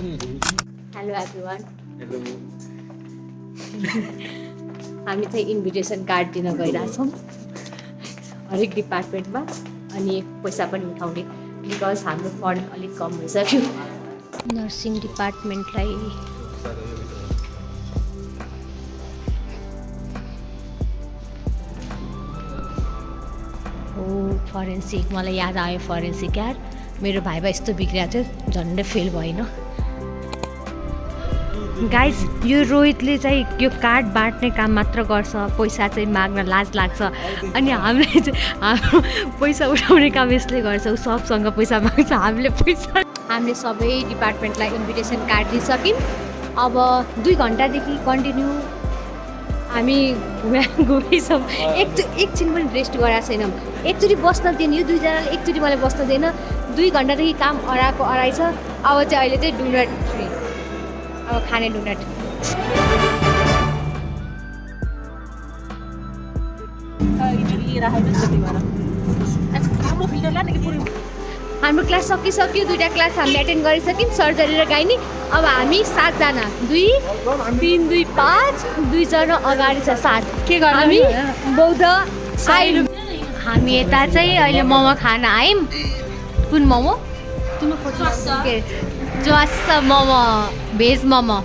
hello everyone hello हामी चाहिँ invitation card दिन गइरहेछौँ हरेक डिपार्टमेन्टमा अनि पैसा पनि उठाउने बिकज हाम्रो फन्ड अलिक कम भइसक्यो नर्सिङ डिपार्टमेन्टलाई हो फरेन्सिक मलाई याद आयो फरेन्सिक यार मेरो भाइबा यस्तो बिग्रिएको थियो झन्डै फेल भएन गाइज यो रोहितले चाहिँ यो कार्ड बाँड्ने काम मात्र गर्छ पैसा चाहिँ माग्न लाज लाग्छ अनि हामीले चाहिँ हाम्रो पैसा उठाउने काम यसले गर्छ ऊ सबसँग पैसा माग्छ हामीले सबै डिपार्टमेन्टलाई इन्भिटेसन कार्ड दिइसक्यौँ अब 2 घन्टादेखि कन्टिन्यू हामी घुमेछौँ एकछिन पनि रेस्ट गराएको छैनौँ एकचोटि बस्न दिने यो दुईजनाले एकचोटि मलाई बस्न दिएन 2 घन्टादेखि काम अराइ छ अब चाहिँ अहिले चाहिँ डुनट फ्री अब खाने डुनट हाम्रो क्लास सकिसक्यो 2टा क्लास हामीले एटेन्ड गरिसक्यौँ सर्जरी र गाइनी अब हामी 7 जना 2 3 2 5 2 जना अगाडि छ 7 के गर्नु हामी बौद्ध साइड हामी यता चाहिँ अहिले मोमो खान आयौँ कुन मोमो जोस मोमो भेज मोमो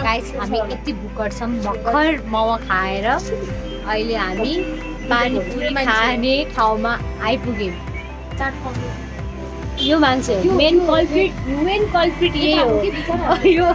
गाइस हामी यति भुक्कड छौँ भर्खर मोमो खाएर अहिले हामी पानीपुरी खाने ठाउँमा आइपुग्यौँ यो मान्छे मेन कल्प्रिट यही हो यो